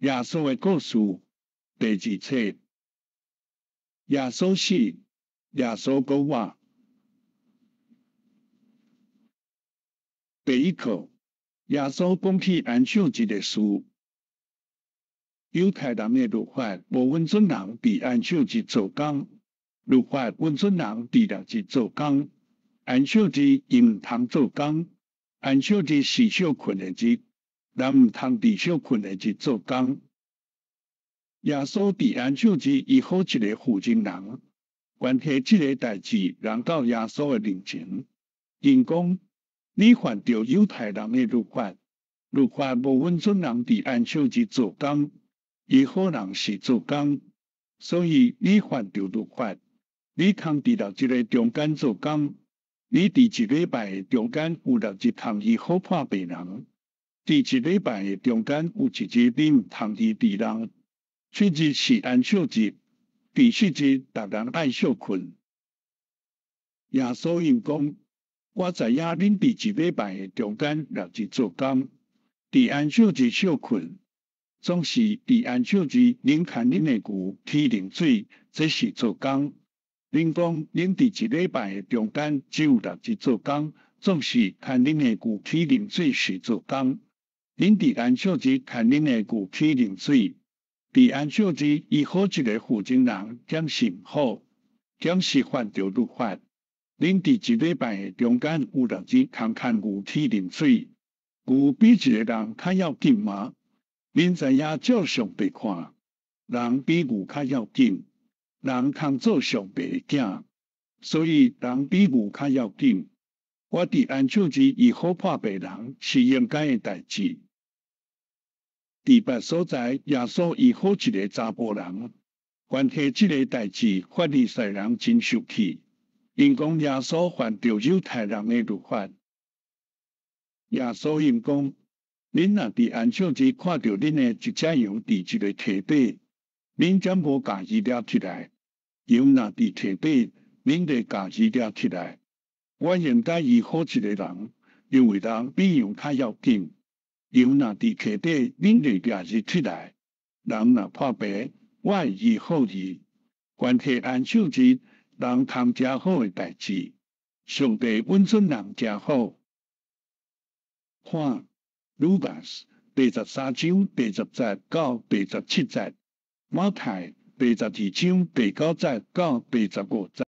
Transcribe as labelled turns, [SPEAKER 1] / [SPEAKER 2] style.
[SPEAKER 1] 耶穌的故事第二冊。耶穌死，耶穌閣活。第一課，耶穌講起安息日的事。猶太人的律法無允准人佇安息日做工，律法允准人佇六日做工，安息日𪜶毋通做工。安息日是歇睏的日，人毋通佇歇睏的日做工。耶穌佇安息日醫好一个婦人人，關係這个代誌，人到耶穌的面前，𪜶講：你犯著猶太人的律法，律法無允准人佇安息日做工，醫好人是做工，所以你犯著律法。你通佇六日的中間做工，你佇一禮拜的中間有六日通醫好破病人，佇一禮拜的中間有一日你毋通醫治人。這日是安息日，佇這日逐人愛歇睏。耶穌𪜶講：我知影恁佇一禮拜的中間六日做工，佇安息日歇睏，總是佇安息日恁牽恁的牛去啉水，這是做工。恁講恁佇一禮拜的中間只有六日做工，總是牽恁的牛去啉水是做工。恁佇安息日牽恁的牛去啉水。佇安息日醫好一个婦人人，敢是毋好？敢是犯著律法？恁佇一禮拜的中間有六日通牽牛去啉水，牛比一个人較要緊嗎？恁知影照上帝看，人比牛較要緊，人通做上帝的囝，所以人比牛較要緊。我佇安息日醫好破病人是應該的代誌。佇別所在，耶穌醫好一个查埔人，關係這个代誌，法利賽人真受氣，𪜶講耶穌犯著猶太人的律法。耶穌𪜶講：恁若佇安息日看著恁的一隻羊佇一个溪底，恁敢無共伊掠起來？羊若佇溪底，恁就共伊掠起來。我應該醫好一个人，因為人比羊較要緊。羊若佇溪底，恁就掠伊起來；人若破病，我會醫好伊。關係安息日，人通行好的代誌，上帝允准人行好。看，路加第13章第10節到第17節，馬太第12章第9節到第15節。